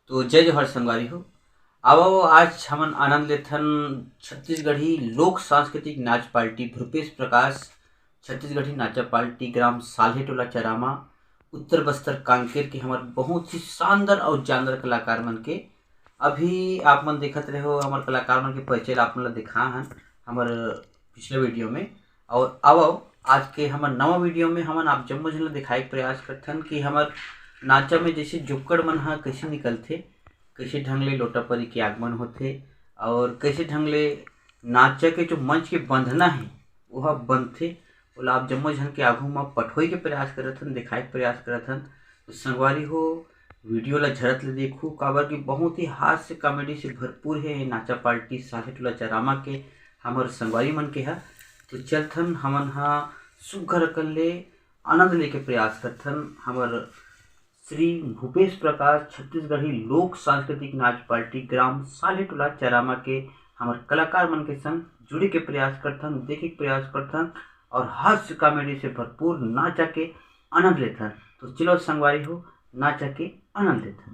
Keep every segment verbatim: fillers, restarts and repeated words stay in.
तो जय जोहार संगवारी हो। आवव, आज हमन आनंद लेथन छत्तीसगढ़ी लोक सांस्कृतिक नाच पार्टी भूपेश प्रकाश छत्तीसगढ़ी नाचा पार्टी ग्राम साल्हे टोला चरामा, उत्तर बस्तर कांकेर के हमर बहुत ही शानदार अउ जानदार कलाकार मन के। अभी आप मन देखत रहे हो हमर कलाकार मन के परिचय ला आप मन ला दिखा हन हमर पिछले वीडियो में। और आवव, आज के हमर नवा वीडियो में हमन आप जम्मो झन ला दिखाए के प्रयास करथन कि हमर नाचा में जैसे जुक्कड़ मन ह कैसे निकलथे, कैसे ढंग ले लोटा परी के आगमन होथे और कैसे ढंग ले नाचा के जो मंच के बंधना हे ओहा बनथे, ओला आप जम्मो झन के आघू म पठोई के प्रयास करत हन, दिखाए के प्रयास करत हन। तो संगवारी हो, वीडियो ला झरत ले देखू, काबर कि बहुत ही हास्य कॉमेडी से भरपूर हे ये नाचा पार्टी साल्हे टोला चरामा के हमर संगवारी मन के ह। तो चलथन हमन ह सुग्घर अकन ले आनंद लेके प्रयास करथन हमर श्री भूपेश प्रकाश छत्तीसगढ़ी लोक सांस्कृतिक नाच पार्टी ग्राम साल्हे टोला चरामा के हमर कलाकार मन के संग जुड़े के प्रयास करथन, देखे के प्रयास करथन और हास्य कॉमेडी से भरपूर नाचा के आनंद लेथन। तो चलो संगवारी हो, नाचा के आनंद लेथन।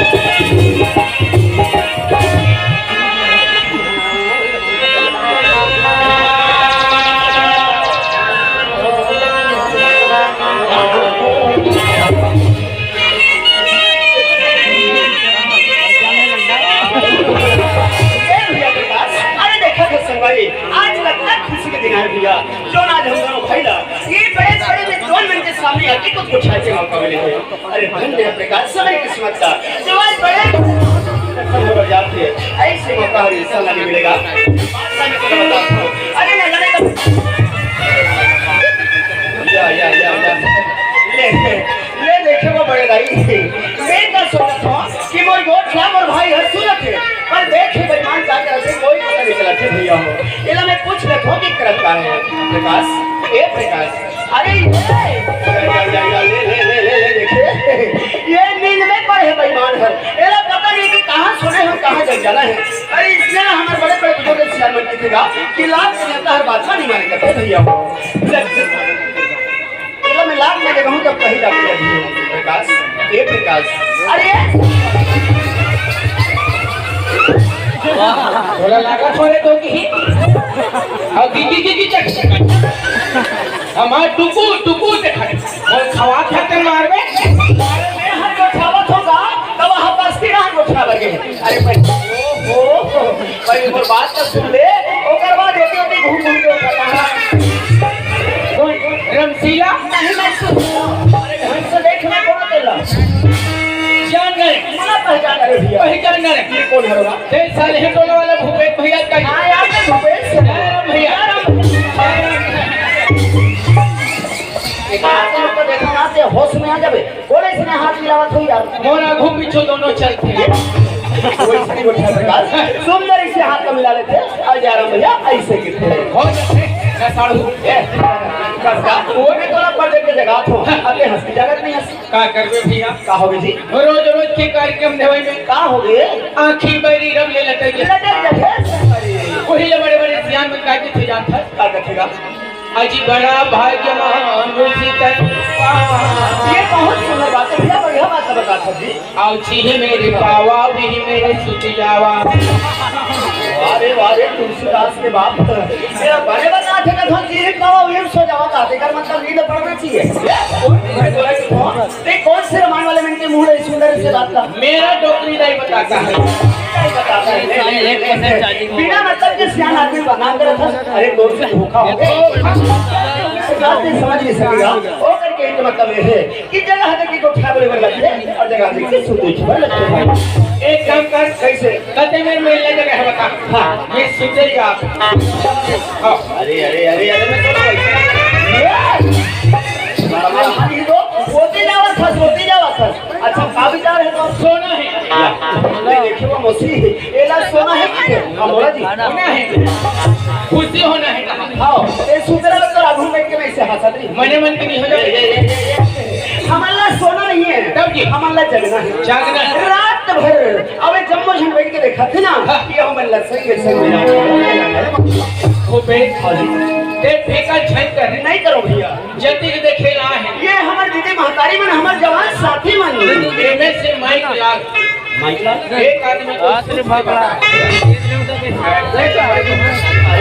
अरे देखा था संगवारी, आज लगता है खुशी के दिन आए भैया। क्यों ना आज हम दोनों भाई ला ये बड़े बड़े विद्वान मन के सामने आके कुछ गुठाई के मौका मिले हैं। अरे धन्य है प्रकाश, हमारी किस्मत का जो आज बड़े दर्शन हो जाते हैं। ऐसे मौका हर इंसान नहीं मिलेगा। बादशाह ने तो बताया था। अरे ना जाने कब या या या या ले ले देखे वो बड़े भाई, मैं का सोचत हूँ कि मोर गोठ ला मोर भाई हर सुनत है, पर देखे बेईमान का करत है, कोई पता नहीं चलत है भैया हो। एला मैं पूछ लेत हूँ कि करत का है प्रकाश, ए प्रकाश। अरे ये या या या या ले ले ले ले ले देखे ये नींद में पड़े बेईमान हर, एला पता नहीं कि कहाँ सोने हम कहाँ जग जाना है। अरे इसने ना हमारे बड़े बड़े बुजुर्ग सियान मन की थी कि लात के नेता हर बात नहीं माने करते भैया हो। एला मैं लात में जगह हूँ तब कहीं जाके अभी प्रकाश, ए प्रकाश। अरे थोड़ा लागत हो रे तो की और गिगी गिगी चक चक हमार टुकु टुकु देखा और खवा खाते मारवे। मैं हर जो खावत होगा तब हम बस्ती ना हम उठा लगे। अरे भाई, ओ हो, भाई मोर बात तो सुन ले, ओकर बाद होती होती घूम घूम के उठा कहाँ? कौन? रमशीला? नहीं, मैं सुन। अरे ढंग से देख ना, कौन अकेला? जान गए। मना पहचान, अरे भैया। पहचान गए। ये कौन है रे? ते साले टोला वाला भूपेश भैया का। हाँ यार, मैं भूपेश से। जय राम भैया। जय राम। एक बात तो देखो ना, ते होश में आ जावे। कोने से हाथ मिलावत हो यार? मोर आगू पीछू दोनों चलते हैं। वो इसने उठा सका। सुंदर इसे हाथ में मिला लेते हैं। और जा रहा भैया, ऐसे गिरते हैं। हो जाते हैं, ना साढ़ू। ए, बस का, वो भी थोड़ा पर्दे के जगह थो। अबे हंस की जगह नहीं हंस। का करबे भैया? का होगे जी? रोज रोज के कार्यक्रम देवे में का होगे? आँखी बैरी रब ले लटक गया। लटक गया, फिर से। वही ले बड़े बड़े सियान में का के थे जानता। का कथेगा? अजी बड़ा भाग्य मानुष तन पावा। ये बहुत सुंदर बात है भैया, बढ़िया बात है बता सर जी। औची ही मेरे पावा, भी मेरे सुत जावा। अरे वाह रे तुलसीदास के बाप। ये बड़े बता थे ना धन जी पावा, ये सो जावा का, तेकर मतलब नींद पड़ना चाहिए। ये कौन है बोला कि कौन? ते कौन से रामायण वाले मन के मुंह है सुंदर से बात का? मेरा डोकरी दाई बताता है। दाई बताता है। ले, ले, ले, ले, ले। बिना मतलब के सियान आदमी बना कर रखा। अरे कौन से धोखा हो गया? बात नहीं समझ नहीं सकेगा। वो करके एक मतलब ये है कि जगह देखी तो ठाकुर बन लगते हैं और जगह देखी तो सुतोई बन लगते हैं। एक काम कर, कैसे? कहते मेरे मेले जगह है बता। हाँ। ये सुते ही आप। हाँ। अरे, अरे, अरे, अरे, मैं तो वैसे ये तो होती जावा था, होती जावा था। अच्छा, का विचार है तो? सोना है। नहीं, देखिए, वो मौसी, एला सोना है कि क्या? हाँ, बोला जी। सोना है। खुशी होना है कहा। हाँ, ये सुतरा तो राघु में के में से हंसत रही। मने मन के नहीं हो जाए। ये, ये, ये, ये, ये। हमारा सोना नहीं है। तब जी? हमारा जगना है। जागना है। रात भर अबे जम्मो झन बैठ के देखा थे ना हाँ। कि हम लसई के संग मिला। खूबे हाँ जी। ते फेंका झन कर। नहीं करो भैया। जतिक देखे ला है। ये हमर दीदी महतारी मन, हमर जवान साथी मन। एमे से माइक लाग। माइक लाग? एक आदमी को आज सिर्फ भगड़ा। अरे,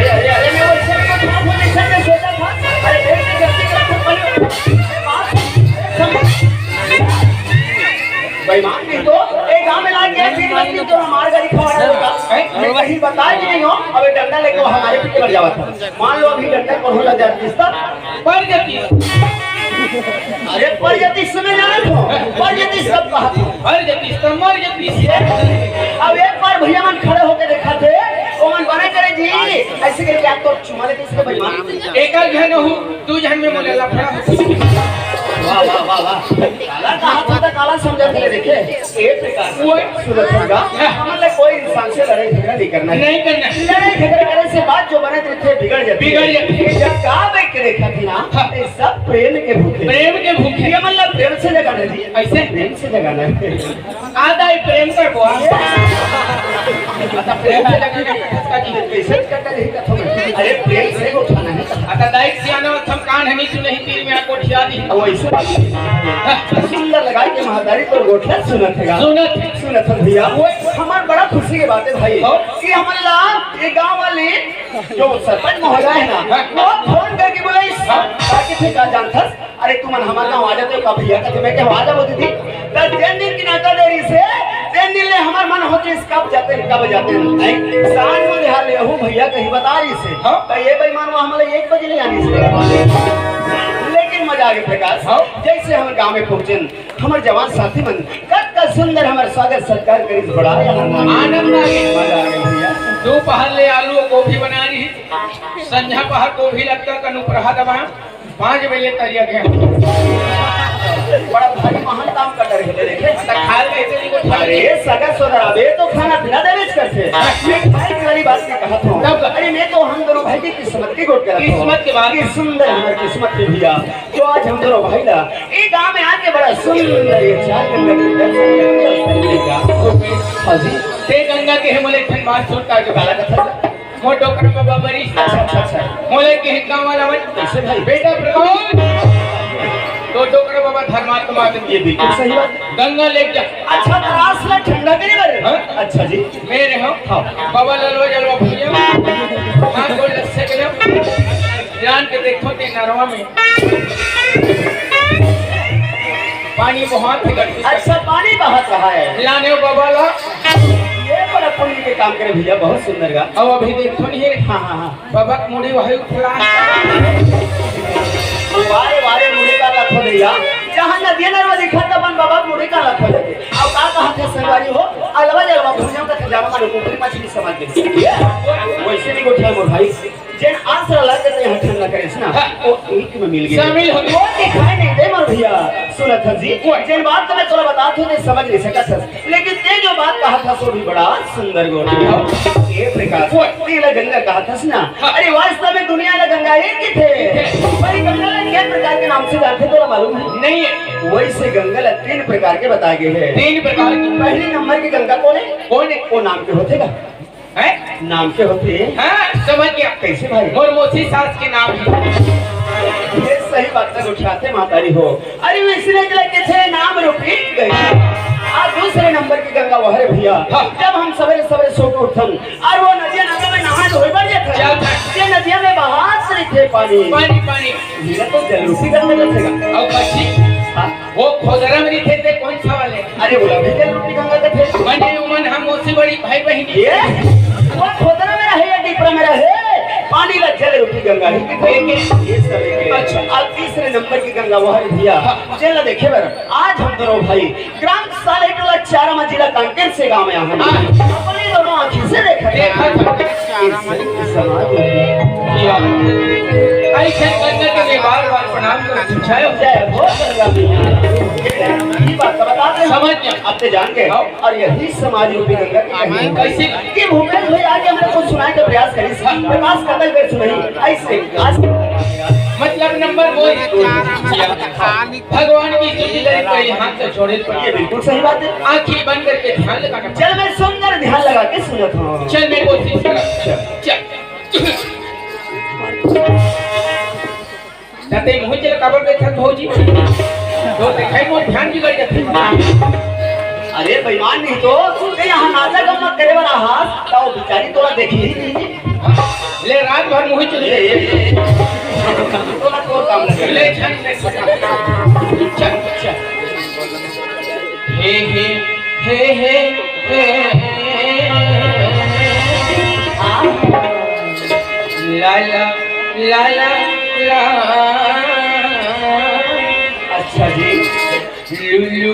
अरे, अरे, मैं वैसे तो था, वो वैसे मैं सोचा था। अरे, एक जतिक रखो, अरे, बात समझ। बेईमान नहीं तो, एक गांव में लाग गया, फिर मत नहीं तो हमारे गाड़ी खवाड़ा होगा। हैं? मैं कहीं बता भी नहीं हो, अब ये डंडा लेके वो हमारे पीछे लग जावा था। मान लो अभी डंडा पर होला जाती, तब पर जाती। अरे पर जाती समय जाना तो, पर जाती सब कहा था। पर जाती, सब मर जाती। अब एक बार भैया मन खड़े होके देखा थे, वो मन बने करे जी, ऐसे करके आपको चुमा लेते इसको बेईमान। एक आध जन हो, दू जन में मोला लफड़ा हो। वाह, वाह, वाह, वाह। काला कहा था तो काला समझा थे, देखे। ए प्रकार। वो सुनत होगा, हमन ला कोई इंसान से लड़ाई झगड़ा नहीं करना है। नहीं करना है। लड़ाई झगड़ा करे से बात जो बने थे बिगड़ जाती है। बिगड़ जाती है। जब का देख के देखा थी ना, हाँ। ये सब प्रेम के भूखे। प्रेम के भूखे। ये मतलब प्रेम से जगाना जी। ऐसे? प्रेम से जगाना है। आधा ही प्रेम कर को। अच्छा, प्रेम से जगाना है, इसका जी। कैसे करता यही कथो में। अरे प्रेम से उठाना है। अच्छा, दाई सियाना थम कान हमी सुनही तीर में कोठी। क्या जी? वो ऐसे बात नहीं। हाँ। सुंदर लगाई के महतारी तोर गोठिया सुनत हे गा। सुनत हे। सुनत हे भैया। वो हमार बड़ा खुशी के बात हे भाई। हाँ। कि हमन ला ये गांव वाले जो सरपंच महोदय हे ना, हाँ। वो फोन करके बोला इस हाँ। ताकि थे का जानथस, अरे तुमन हमर गांव आ जाते हो का भैया? कथे मैं कहे आ जाबो दीदी। त जेन दिन के नेवता दे रहिस हे, तेन दिन ले हमर मन होत रहिस कब जाते, कब जाते। नहीं, सांझ में ध्यान ले हूँ भैया कहीं बता रहिस हे। हाँ। त ये बेईमान वो हमला एक बजे ले आनिस हे। लेकिन मजा आ गया प्रकाश। हाँ। जैसे हमर गांव में पहुंचेन, हमर जवान साथी मन कतका सुंदर हमर स्वागत सत्कार करिस, बड़ा आनंद आ गया। आनंद आ गया। मजा आ गया भैया। दोपहर ले आलू और गोभी बना रही, संझा पहर गोभी लगता कनु प्रहा दबा, पाँच बजे तरिया गया। बड़ा भारी महान काम कर रहे थे, देखे? तो खा लेते नहीं वो खा अरे, सगा सोदर, अबे तो खाना पीना देवे करते। हाँ। मैं भाई की वाली बात नहीं कहा था। तब अरे, मैं तो हम दोनों भाई की किस्मत की गोठ कर किस्मत की बात। कि सुंदर हमर किस्मत के भैया, जो आज हम दोनों भाई ला, ये गांव में आके बड़ा सुंदर ये चार गंगा के दर्शन करके। हाँ जी। ते गंगा के हे मोले एक ठन बात सुनता जो काला कथा। मोर डोकरा बाबा मरी। अच्छा, अच्छा, अच्छा। मोले के गांव वाला मन। कैसे भाई? बेटा प्रमोद, तो डोकरा बाबा धर्मात्मा आदमी। ये बिल्कुल सही बात। गंगा लेके जा। अच्छा, त्रास ला ठंडा करे बर। हाँ? अच्छा जी। मेरे हो। हाँ। बाबा ललवा जलवा भैया। हाँ, गोल लस्से के लो। जान के देखो ते नरवा में। पानी बहुत ही गंदा। अच्छा, पानी बहत रहा है। लाने हो बाबा ला। ये बड़ा पुण्य के काम करे भैया, बहुत सुंदर गा। अब अभी देखो नहीं है। हाँ, हाँ, हाँ। बाबा के मुड़ी वही उठला। वारे, वारे, मुड़ी का लखो भैया। जहाँ नदिया नरवा दिखा तब अपन बाबा के मुड़ी का लखो लगे। अब का कहा थे संगवारी हो? अलवा जलवा भुजम का खजाना मारो, कुकरी मछली समझ गई। वैसे नहीं गोठिया मोर भाई। जेन आसरा लागे ते यहाँ ठंडा करे ना। हाँ। वो एक में मिल गए। शामिल हो गए। वो दिखाई नहीं दे मोर भैया। सुनत हस जी। वो जेन बात तो मैं तोला बतात हूँ, ते समझ नहीं सकत हस। लेकिन ते जो बात कहा था, सो भी बड़ा सुंदर गोठ। ये प्रकाश, वो। तेला गंगा कहा था ना। हाँ। अरे, वास्तव में दुनिया ला गंगा एक ही थे। पर गंगा ला क्या प्रकार के नाम से जानते, तोला मालूम है? नहीं है। वैसे गंगा ला तीन प्रकार के बताए गए हैं। तीन प्रकार की। पहले नंबर की गंगा कौन है? कौन है? वो नाम के होते का? हैं? नाम के होते? हाँ, समझ गया। कैसे भाई? मोर मौसी सास के नाम है। ये सही बात है, उठाते मातारी हो। अरे, वो इसलिए के लगे थे नाम रूपी गंगा। आ दूसरे नंबर की गंगा वह रे भैया। हाँ। जब हम सवेरे सवेरे सो के उठन, और वो नदिया नाला में नहा धोए बर जाथे। क्या था? ये नदिया में बहात रहिथे पानी। पानी, पानी। ये तो जल रूपी गंगा लगेगा। और कच्ची? हाँ। वो खोदरा में नहीं थे, थे कौन सा वाले? अरे, वो भी जल रूपी गंगा का थे। मने उमन हम उससे बड़ी भाई बहन। ये? वो खोदरा में रहे या डिपरा में रहे? पानी ला जल रूपी गंगा ही के थे। ये के? ये सब एक है। अच्छा। अब तीसरे नंबर की गंगा वह रे भैया। हाँ। चल ना देखे बर। आज हम दोनों भाई ग्राम सालेटोला चारामा जिला कांकेर से गांव में आए हैं। हाँ। अपनी दोनों आंखी से देखा देखा था। था। इस समाज में या। ऐसे करने के लिए बार बार प्रणाम कर पूछायो। जय हो गंगा मैया। ये बात तो बता दे। समझ गया। अब ते जान गए। हाँ। और यही समाज रूपी गंगा की कहानी। कैसे? कि भूपेश भाई आके हमने कुछ सुनाने का प्रयास करी। हाँ। प्रकाश कतल कर सुनाई। ऐसे। आज मतलब नंबर वो है। भगवान की स्तुति करे, कोई हाथ से छोड़े पर। ये बिल्कुल सही बात है। आंखें बंद करके ध्यान लगाना। चल, मैं सुंदर ध्यान लगा के सुनत हूँ। चल, मैं कोशिश कर। चल। चल। जाते मुँह चले काबर बैठल भौजी। तो देखाई मोर ध्यान बिगड़ जाते। अरे बेईमान नहीं तो, तू यहाँ नाचा गम्मा करे वाला हाथ, तो बेचारी तोरा देखी ही नहीं। ले, रात भर मुँह चली ए, ए, ए। तोला तोर काम लगे। ले, छन, छन, छन। छन, छन। हे, हे, हे, हे, हे। ला, ला, ला, ला, ला। अच्छा जी। लुल्लू।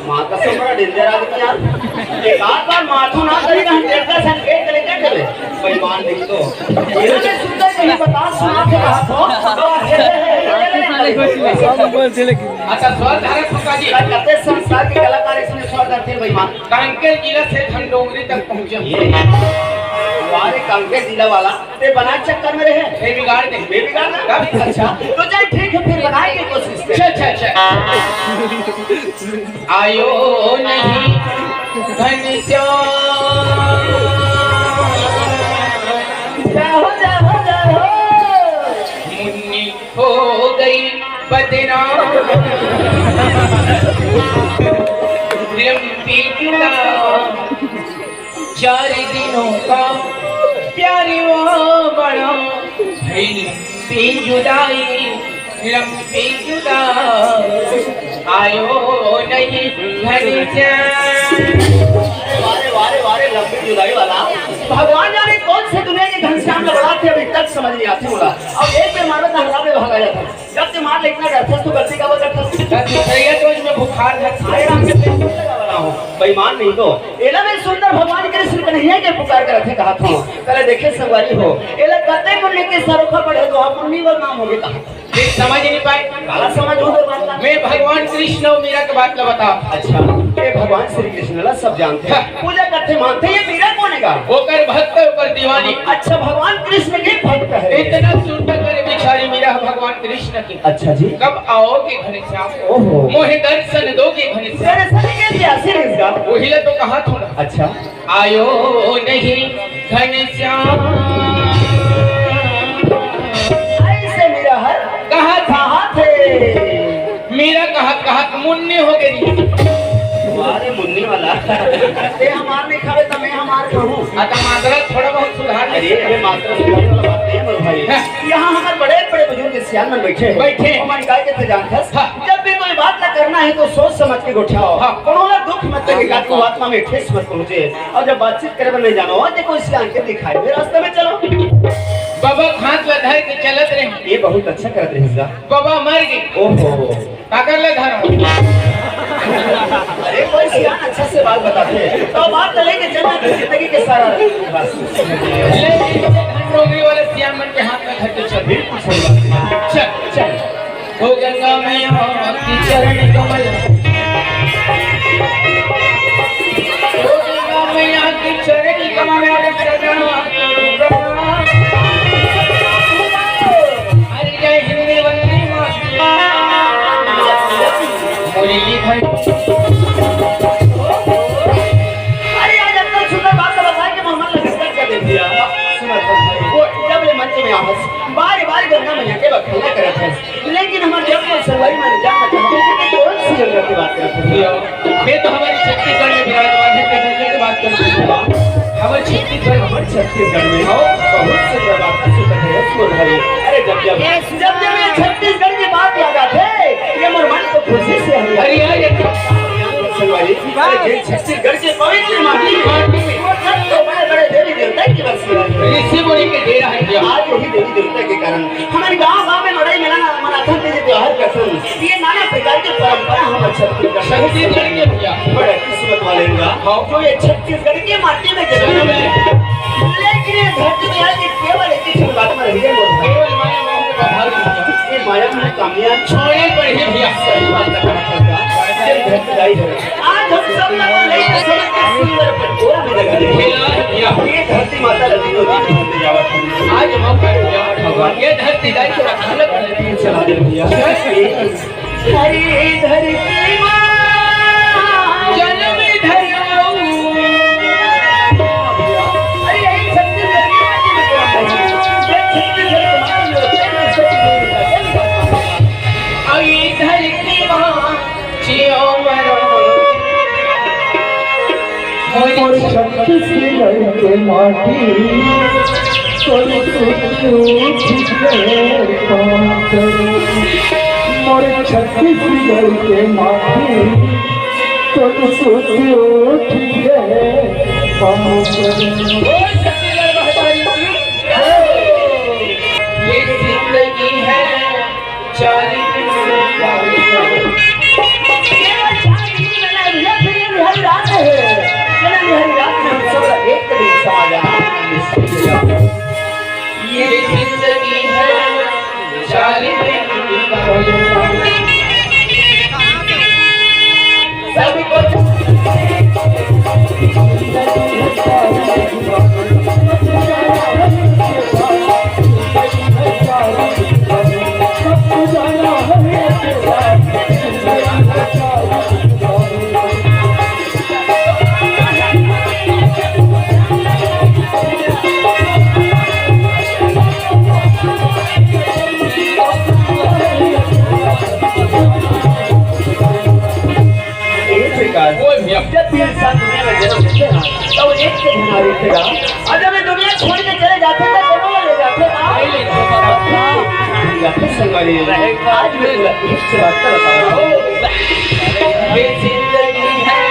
माँ कसम, बड़ा डेंजर आदमी यार। एक आध बार माथो ना करी ना, हम देखता संकेत करे, क्या करे? बेईमान नहीं तो। ये तो सुंदर कहीं बता, सुना के कहा तो। अच्छा, स्वर धारक फुका जी। कते संसार के कलाकार इसमें स्वर धरते हैं बेईमान। कांकेर जिला से हम डोंगरी तक पहुँचे। ये। वारे कांकेर जिला वाला। ते बना चक्कर में रहे। मैं बिगाड़ दे। मैं बिगाड़ ना? कब? अच्छा। तो चल ठीक है, फिर बनाए की कोशिश कर। अच्छा, अच्छा, अच्छा। आयो नहीं घनश्याम। जाओ, जाओ, जाओ। मुन्नी हो गई बदनाम। लंबी जुदा, चार दिनों का प्यार वो बड़ा। लंबी जुदाई, लंबी जुदा, आयो नहीं घनश्याम। अरे वाह रे, वाह रे, वाह रे, लंबी जुदाई वाला। भगवान जाने कौन से दुनिया के घनश्याम का बड़ा थे, अभी तक समझ नहीं आती बोला। अब एक बेर मारो तो हल्ला में भागा जाता। जब से मार लेकिन डरता तो गलती का वो करता। भैया तो इसमें बुखार है। अरे राम से लगा वाला हूँ। बेईमान नहीं तो। एला मैं सुंदर भगवान कृष्ण कन्हैया के पुकार करत हे कहा था। पहले देखे संगवारी हो। एला कते पुण्य के सरोखा पढ़े तो आप पुण्य वो नाम होगे कहा। ये समझ नहीं पाए। काला समझ हो गए बात ला। मैं भगवान कृष्ण अउ मीरा के बात ला बता। अच्छा, ये भगवान श्री कृष्ण ला सब जानते हैं। हाँ। पूजा करते मानते, ये मीरा कौन है का? ओकर भक्त है, ओकर दीवानी। अच्छा, भगवान कृष्ण के भक्त है। इतना सुंदर करे बिचारी मीरा भगवान कृष्ण की। अच्छा जी। कब आओगे घनश्याम? ओहो। मोहे दर्शन दोगे घनश्याम? दर्शन के प्यासे रहेगा। वही ला तो कहा था ना। अच्छा। आयो नहीं घनश्याम। ऐसे मेरा हर कहा था। कहा थे। मेरा कहा, कहा मुन्नी हो गई। अरे मुन्नी वाला। ते हमार नहीं खावे तो मैं हमार कहूँ। आता मात्रा थोड़ा बहुत सुधार ले। अरे ये मात्रा सुधार वाला बात नहीं है मेरे भाई। हाँ। यहाँ हमारे बड़े बड़े बुजुर्ग सियान मन बैठे हैं। बैठे। हमारे काय के थे जानथस? हाँ। जब भी कोई बात ना करना है तो सोच समझ के गोठियाओ। हाँ। कोनो ला दुख मत लगे, का तू आत्मा में ठेस मत पहुंचे। और जब बातचीत करे बर नहीं जानो, और कोई सियान के दिखाई दे, रास्ते में चलो। बाबा हाथ ला धर के चलत रहे। ये बहुत अच्छा करत रहे जा। बाबा मर गए। ओहो। काकर ले धर। अरे कोई सियान अच्छा से बात बताते हैं। तो बात तो लेके चलना, जिंदगी के सारा। ले, ले, ले, डोगरी वाले सियान मन के हाथ में धर के चल। बिल्कुल सही बात है। चल, चल। ओ गंगा मैया की चरण कमल, ओ गंगा मैया की चरण कमल में सदा। अरे जय हिंद वंदे मातरम। मुरली भाई। अरे आज इतना सुंदर बात तो बताया कि मोर मन लगा कर दे दिया। सुना था भाई, वो जब ले मंच में आवस, बार बार गंगा मैया के बखाना करत है। लेकिन हमारे जब को सवाई मन जानना चाहते हैं कि कौन सी गंगा की बात करते हैं? भैया, मैं तो हमारी छत्तीसगढ़ में विराजमान है, तो गंगा की बात करते हैं। हमारे छत्तीसगढ़, हमारे छत्तीसगढ़ में हो, बहुत सुंदर बात है, सुंदर है, सुंदर है। अरे जब जब, जब जब ये छत्तीसगढ़ की बात याद आते, ये मोर मन को खुशी से हरिया। हरिया ये। सवाई, अरे ये छत्तीसगढ़ के पवित्र माटी में, माटी में। वो सब तो बड़े बड़े देवी देवता की बसी है। ऋषि मुनि के डेरा है भैया। आज वही देवी देवता के कारण हमारे गांव गांव में मड़ई मेला ना मनाथन, तीज त्योहार करथन। ये नाना प्रकार के परंपरा हमर छत्तीसगढ़ में। छत्तीसगढ़ के भैया। बड़ा किस्मत वाले होगा, हाँ। जो ये छत्तीसगढ़ के माटी में जन्म है। लेकिन ये धरती में आके केवल एक ही बात में रहिए, वो केवल माया मोह के प्रभाव में भैया। ये माया मोह कामना छोड़े पड़े भैया। सही बात है। ये धरती दाई है। आज हम सब लोग नई नस्ल के सुंदर पटोरा में लगा रहे हैं। ये धरती माता लगी होती है, हम ले जावत हैं। आज मौका है भैया, भगवान ये धरती दाई को रखा लगा लेती है, चला दे भैया। हरी धरती माँ, जन्म धरो। अरे यही छत्तीसगढ़ की माटी में जन्म है। ये छत्तीसगढ़ की माटी में जन्म है। अरे धरती माँ, जियो मरो। मोर छत्तीसगढ़ के माटी, तोर सुत उठ के पाँव करो। मोर छत्तीसगढ़ के माटी, तोर सुत उठ के पाँव करो। ये जिंदगी है चारी दिन से केवल चार दिन में ना, ये फिर ये हरी रात है। ये ना, ये हरी रात में हम सब एक दिन समा जाना। ये जिंदगी है चारी दिन का। सब कुछ अउ जब ये दुनिया छोड़ के चले जाथे, त कोनो ला ले जाथे का? नहीं ले जाथे। या फिर संगवारी, आज मैं तुला एक से बात बतावत हूँ। ये जिंदगी है,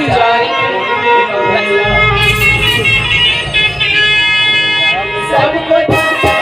जाने दो। सबको एक प्रकार से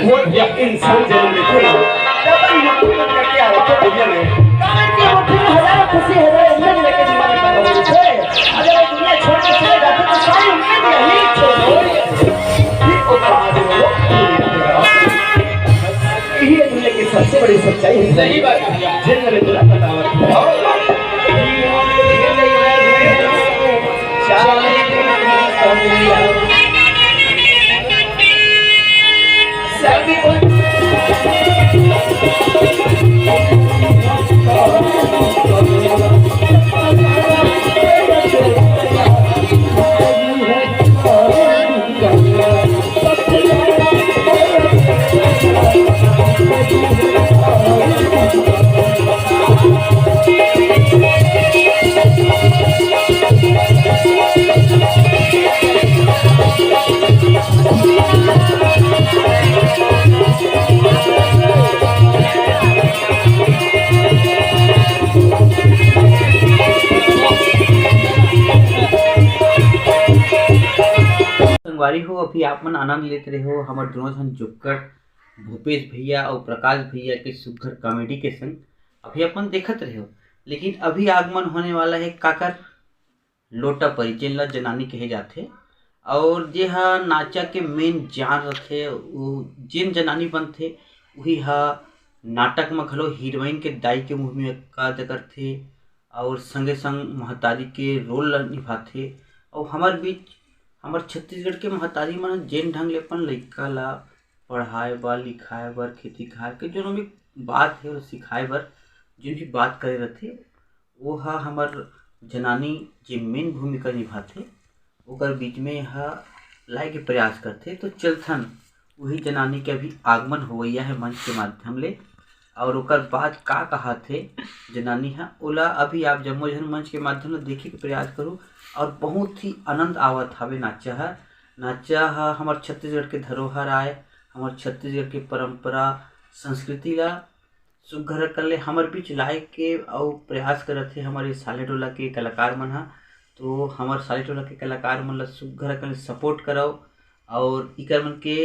वो जब इंसान जन्म लेथे ना, तब अपन मुट्ठी बंद करके आवथे दुनिया में। काबर कि मुट्ठी में हजारों खुशी, हजारों उम्मीद लेके दुनिया में पैदा होथे। अगर वो दुनिया छोड़ के चले जाथे, तो सारी उम्मीद यहीं छोड़ दो। फिर ओकर बाद वो लोग यही है दुनिया की सबसे बड़ी सच्चाई है। सही बात है भैया। जिन मेरे तुरंत बतावत है। संगवारी हो, अभी आप मन आनंद लेत रहे हो हमर दोनों झन जुक्कड़ भूपेश भैया अउ प्रकाश भैया के सुग्घर कॉमेडी के संग। अभी अपन देखत रहे हो, लेकिन अभी आगमन होने वाला है काकर? लोटा परी, जेन ला जनानी कहे जाथे। और जे ह नाचा के मेन जान रथे, वो जेन जनानी बनथे, उही ह नाटक म घलो हीरोइन के दाई के भूमिका अदा करथे और संगे संग महतारी के रोल ला निभाथे। और हमर बीच, हमर छत्तीसगढ़ के महतारी मन जेन ढंग ले अपन लइका ला पढ़ाए बर, लिखाए बर, खेती खार के जोन भी बात हे, ओला सिखाए बर जेन भी बात करे रथे, वो ह हमर जनानी जे मेन भूमिका निभाथे, ओकर बीच में ह लाए के प्रयास करथे। तो चलथन, वही जनानी के अभी आगमन होवइया है मंच के माध्यम ले, और ओकर बात का कहाथे जनानी ह, ओला अभी आप जम्मो झन मंच के माध्यम ले देखे के प्रयास करू। और बहुत ही आनंद आवत हवे नाचा ह। नाचा ह हमर छत्तीसगढ़ के धरोहर आय, हमर छत्तीसगढ़ के परंपरा, संस्कृति ला सुग्घर अकन ले हमर बीच लाए के अउ प्रयास करत हे हमर ये साले टोला के कलाकार मन ह। तो हमर साले टोला के कलाकार मन ल सुग्घर अकन ले सपोर्ट करव और इकर मन के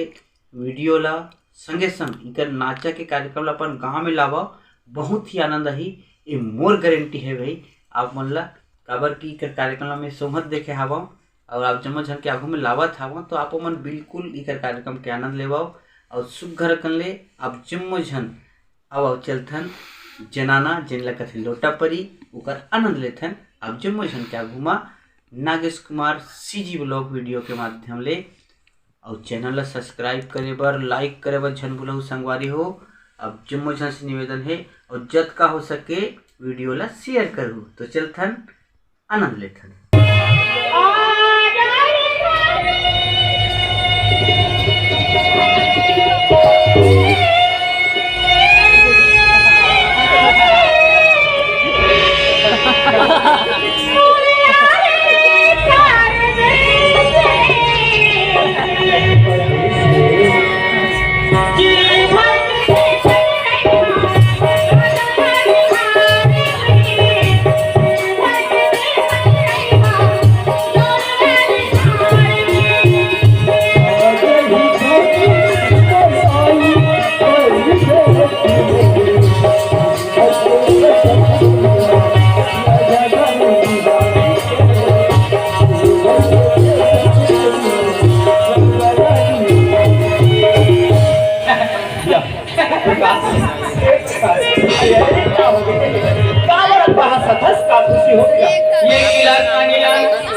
वीडियो ला संगे संग इकर नाचा के कार्यक्रम ला अपन गांव में लावव। बहुत ही आनंद आही, ये मोर गारंटी है भाई आप मन ला, काबर कि इकर कार्यक्रम ला मैं सोहत देखे हावव और आप जम्मो झन के आगू में लावत हावव, तो आप मन बिल्कुल इकर कार्यक्रम के आनंद लेवव और सुग्घर अकन ले आप जम्मो झन अब अउ चलथन जनाना, जेन ला कथे लोटा परी, ओकर आनंद लेथन। अब जम्मो झन के आगू मा Nagesh Kumar CG vlog video के माध्यम ले, अउ चैनल ला सब्सक्राइब करे बर, लाइक करे बर झन भूलहू संगवारी हो। अब जम्मो झन से निवेदन हे, अउ जतका हो सके वीडियो ला शेयर करहू। तो चलथन, आनंद लेथन।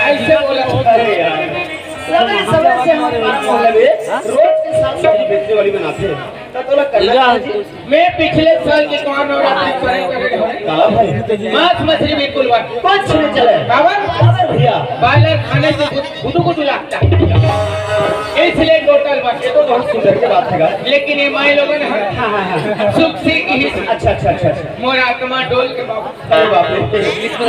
ऐसे बोला। अरे यार, समय समय से हम काम कर लेबे, रोज के साथ सब्जी बेचने वाली बनाते हैं। तो तोला करना चाहिए। मैं पिछले साल के तो नवरात्रि परे करे हूँ। काला भाई। मांस मछली बिल्कुल बंद। कुछ नहीं चले। काबर? काबर भैया? बॉयलर खाने से गुद-, गुदू गुदू लगता है। इसलिए टोटल बंद। ये तो बहुत सुंदर की बात है। लेकिन ये माई लोगन है। हाँ, हाँ, हाँ। सुख से की ही अच्छा, अच्छा, अच्छा, अच्छा। मोर आत्मा डोल के बाबू। अरे बाप रे।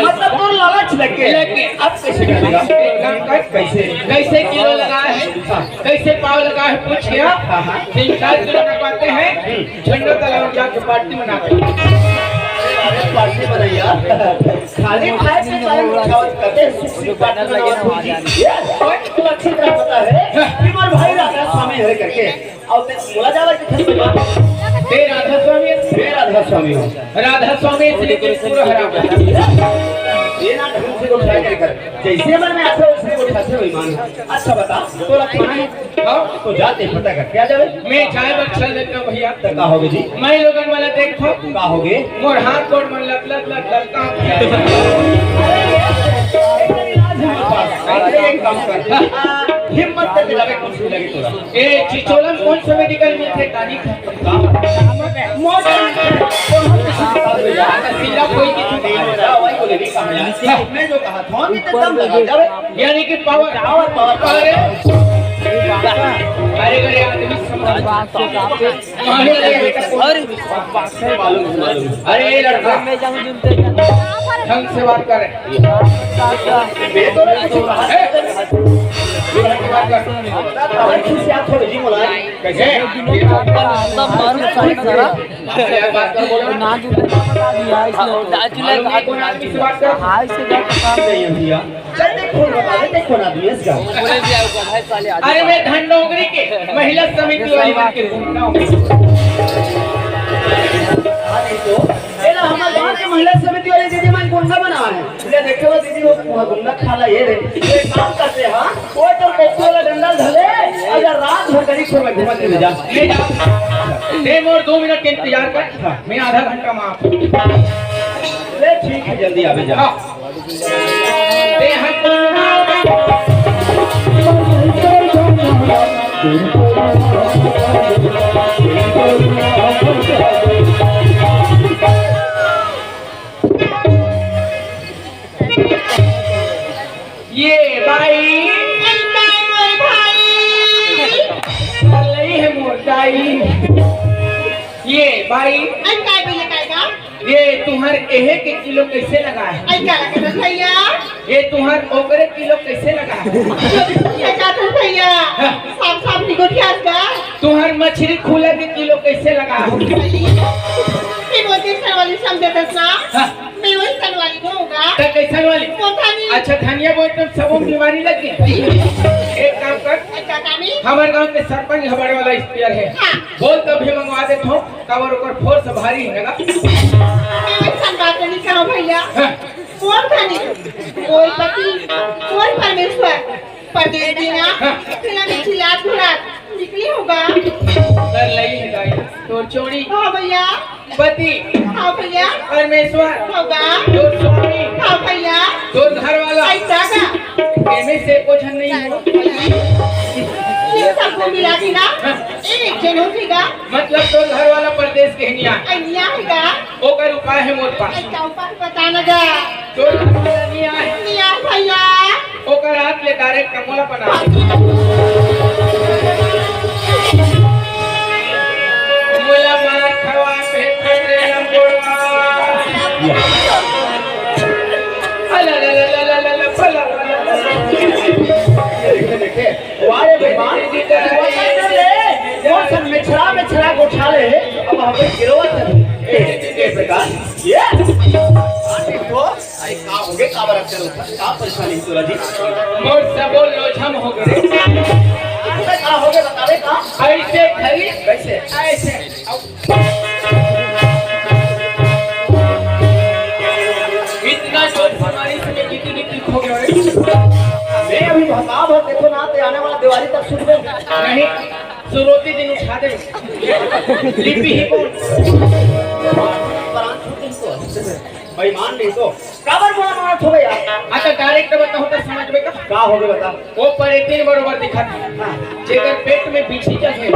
मतलब तोर लालच लग गए। लग गए। अब कैसे करेगा? एक काम कर। कैसे? कैसे किलो लगा है? हाँ। कैसे पाव लगा है? पूछ गया। हाँ, हाँ। तीन चार किलो का पाते हैं। हम्म। झंडा तलाव जाके पार्टी मनाते हैं। अरे पार्टी बनाइया। खाली खाए से टाइम उठाओ, कहते हैं सुख से पार्टी मनाओ जी। ये पॉइंट तो अच्छी तरह पता है। हाँ। कि मोर भाई राधा स्वामी है करके। अउ ते बोला जावे कि खत्म बात। हे राधा स्वामी। हे राधा स्वामी हो। राधा स्वामी से लेके पूरा हरा। ये ना ढंग से उठाया जाए कर। जैसे मन में आता है, वैसे उठाते हो ईमान। अच्छा बता, तोला खाना है? हाँ। तो जाते पता कर, क्या जावे? मैं चाय बक्सा लेता हूँ भैया। तो कहा होगे जी? मैं लोगन वाला देखो। कहा होगे? मोर हाथ गोड़ मन लत लत लत लत काम किया। अरे, एक काम कर। हिम्मत करके जावे, कुछ भी लगे तोरा। ए, चिचोला में कौन सा मेडिकल मिलथे, टॉनिक है? मोटा। सीधा कोई की चुनाव है। वही बोले, नहीं कहा यार। मैं जो कहा था, कि तो दम लगा, जावे। यानी कि पावर। Power, power, power. अरे, अरे, अरे, आदमी समझ। अरे, मालूम, मालूम। अरे, ये लड़का। ढंग से बात कर। कैसे? चल, देख, कौन बता दे, देख, कौन आदमी है इसका। अरे, मैं धन डोंगरी के महिला समिति वाली बन के घूमता हूँ। हाँ, नहीं तो। ए ला, हमर गांव के महिला समिति वाली दीदी मन गुंडा बनावा है। ले देखे वो दीदी, वो, वो गुंडा खाला ये रे। ये काम करते हैं, हाँ? वो तो कोपी वाला डंडा धले, अगर रात भर गली छोड़ के घूमत चले जा। ले जा। दे मोर दो मिनट के इंतजार कर। हाँ। मैं आधा घंटा में आता हूँ। ले ठीक है, जल्दी आवे जा। हाँ। ये बाई। लई है मोर दाई। ये बाई। ये तुहर एहे के किलो कैसे लगा है? ये तुहर ओकरे किलो कैसे लगा है? साफ साफ निगोटियास का। तुहर मछली खुला के किलो कैसे लगा है? मैं वही सन वाली समझे था ना। हाँ। मैं वही सन वाली होगा। तो कैसन वाली? वो धनी। अच्छा, धनिया बोए तो सबो बीमारी लग गई। एक काम कर। अच्छा, कानी। हमारे गांव के सरपंच हमारे वाला स्पीयर है। हाँ। बोल, तभी मंगवा देता हूँ। काबर ओकर फोर्स भारी है ना? मैं वैसन बात नहीं कहा भैया। हाँ। मोर धनी, मोर पति, मोर परमेश्वर, परदेस में ना, हाँ। तेला में चिल्लात घुड़ात निकली होगा। कर लई है दाई, तोर चोरी। हाँ भैया। पति। हाँ भैया। परमेश्वर। होगा। तोर स्वामी। हाँ भैया। तोर घर वाला। ऐसा का? एमे से कुछ नहीं हो। ये सबको मिला के ना, हाँ। एक जन हो जाएगा। मतलब तोर घर वाला परदेस के हिनिया। अनिया है का? ओकर उपाय है मोर पास। ऐसा उपाय बताना जा। तोर घर वाला नहीं आए। नहीं आए भैया। ओकर हाथ ले डायरेक्ट कमोला बना। मोला मार खवा पे खतरे लंबोड़ा। अला ला ला ला ला ला ला, फला ला ला ला ला। देखे, देखे। वाह रे बेईमान, तू वचन दे ले, वो सब मिछड़ा मिछड़ा के उठा ले, अब हम गिरोवत है। ए, ए प्रकाश, ये, तो अरे का होगे, का बरत करो, का परेशानी हे तोला जी? मोर सबो लोझम होगे रे। अरे का होगे, बतावे का? ऐसे खरी, कैसे? ऐसे। इतना जोर से मारी से मैं गिट्टी गिट्टी खो गया रे। मैं अभी भताब है, देखो ना, ते आने वाला दिवाली तक सुनबे। नहीं, सुरोती दिन उठा दे। लिपि ही कौन? प्राण छूट इनको। बेईमान नहीं तो। काबर मोला मारत होबे यार? अच्छा, direct बताओ तो समझ में का? का होगे बता? वो परेतीन बरोबर दिखत हे। हाँ। जेकर पेट में बिछी चघे,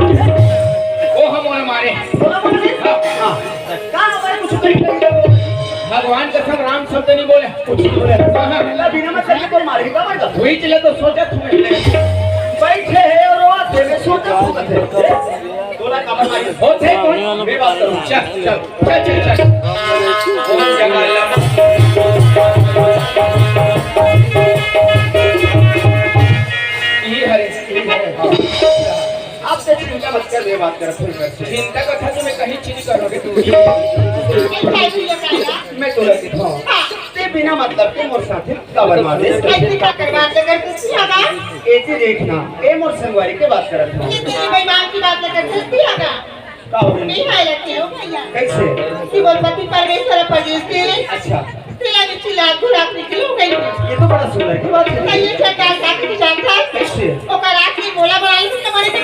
वो हम ओला मारे। बोला बोला नहीं? हाँ। हाँ। का हमारे कुछ कहीं कहीं भगवान कसम राम शब्द नहीं बोले। कुछ नहीं बोले। हाँ, हाँ। अल्लाह बिना मतलब के तो मारे, काबर का? वही चले तो सोचत हूँ। बैठे हे और वो आते में सोचत हूँ। तोला काबर मारी? होथे कोन? मैं बात करूँ। चल, चल, चल, चल, चल। ये हरे, ये हरे। आप से चिंता मत कर, मैं बात करत हूँ। चिंता कथा तो मैं कहीं चीज करोगे तू। मैं तोला सिखाऊँ। ते बिना मतलब के मोर साथे काबर मारे? ऐसी का करवा के करती थी हमार? ऐसे देखना, ए मोर संगवारी के बात करत हूँ। ये तेरी बेईमान की बात लेकर चलती है ना? का हो गई? नहीं आया क्यों भैया? कैसे? कि बोल पति परमेश्वर परदेसी। अच्छा। तेला भी चिल्ला घुरा निकल हो गई। ये तो बड़ा सुंदर की बात है। तो ये क्या डाल डाल के जानता है? कैसे? ओकर रात में बोला बनाई थी तुम्हारे को।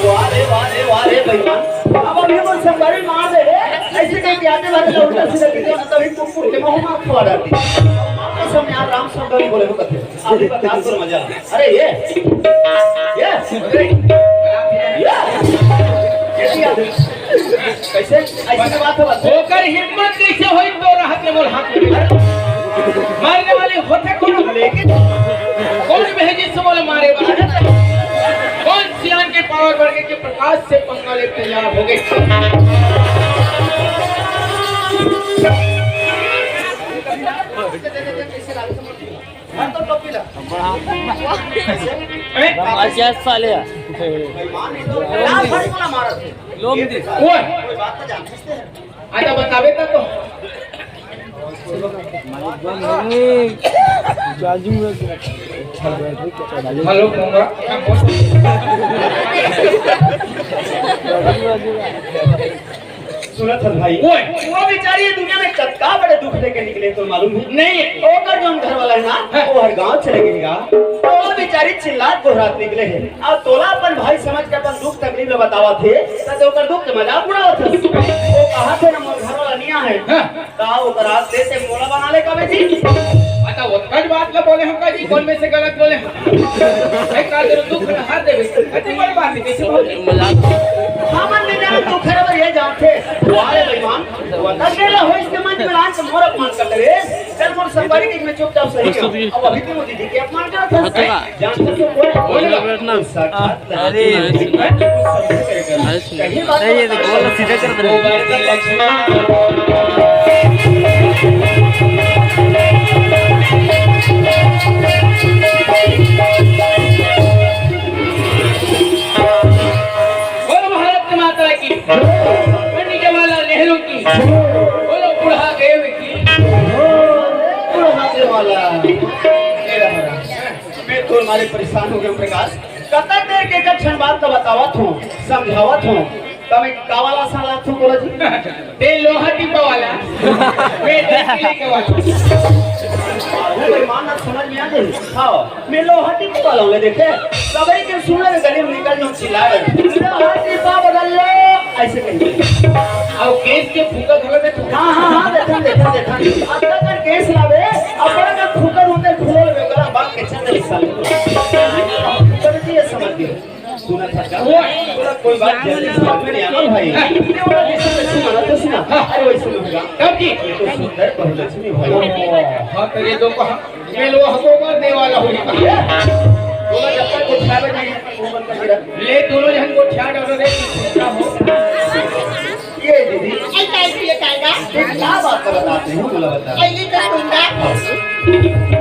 वाह रे, वाह रे, वाह रे बेईमान। अब अभी वो संगवारी मार दे रे। ऐसे कहीं आते बारे उल्टा सीधा वीडियो ना तभी कुकुर के मुंह में खवा डालती। आपके सामने यार राम शब्द नहीं बोले हो कथे। अभी बता तो मजा। अरे ये, ये, अरे, ये, ये क्या? कैसे? ऐसी बात है बस। ओकर हिम्मत कैसे होई तो रहत ले मोर हाथ में? मरने वाले होते कौन? लेकिन कौन भेजी से बोले मारे वाला? कौन सियान के पावर बढ़ गए कि प्रकाश से पंगा ले तैयार हो गए? ए? आज साले। लोम दी। ओए। कोई बात तो जानते हैं। आजा बतावे ता तो। हेलो, कौन बा? सुनत हस भाई? ओए। वो बेचारी ये दुनिया में कतका बड़े दुख लेके निकले, तो मालूम है? नहीं। ओकर जौन घर वाला है ना, हाँ। वो हर गांव चले गए गा। तो वो बेचारी चिल्लात गोहरात निकले है। अब तोला अपन भाई समझ के अपन दुख तकलीफ में बतावत हे, त ते ओकर दुख के मजाक उड़ावत हस। वो कहा थे ना, मोर घर वाला निया है। हाँ। का ओकर हाथ दे ते मोला बना ले कबे जी? अच्छा, ओतका बात ला बोले हम का जी, कौन में से गलत बोले हम? ए, का तेरे दुख में हाथ देवे, अति बड़ी बात है, कैसे बोले? मजाक। हमन नहीं जाने दुख है, पर ये जानते। वाह रे बेईमान, वो तक मेरा हो इसके मन में रान से मोर अपमान कर ले रे। चल मोर संगवारी के में चुपचाप सही हो। अब अभी तो वो दीदी के अपमान करत हस। जानते तो कोई बोले ना। साक्षात अरे। कहीं बात नहीं, ये तो बोल सीधा कर दे। बोलो भारत माता की, पंडित जवाहरलाल नेहरू की, बोलो बूढ़ा देव की। बूढ़ा देव वाला। मैं तो मारे परेशान हो गया प्रकाश। कतक देर के एक क्षण बात तो बतावत हूँ, समझावत हूँ, तब एक कावाला साला तू बोला जी। ते लोहा टिपा वाला, मैं देख के लेके वाला। अरे भाई, मान ना समझ में आ गई। हाँ, मैं लोहा टिपा वाला हूँ, देखे? सबई के सुने में गली में निकल जाऊँ, चिल्ला रहे। लोहा टिपा बदल लो, ऐसे कहेंगे। और केस के फूका धोए में तू। हाँ, हाँ, हाँ, देखन, देखन, देखन। अब तक केस लावे, अब बड़ा का फूका होते फूल में गला बांध के चल दे साले। गलती है, समझ गए। सुना था क्या? ओए। बोला, कोई बात जल्दी समझ में नहीं आना भाई। ये वाला जैसे तैसे माना था, सुना। अरे वही सुनो भैया। तब जी। ये तो सुंदर बहुलक्ष्मी भाई। हाँ, तो ये दो को हम, ये लो हमको मारने वाला हो। बोला, जब तक उठा बजे, वो बंद कर दिया। ले दोनों जन को उठा डालो रे, क्या हो? ये दीदी। ऐसा इसलिए कहेगा? ये क्या बात का बताते हो, बोला बता। ऐसे तो सुनता।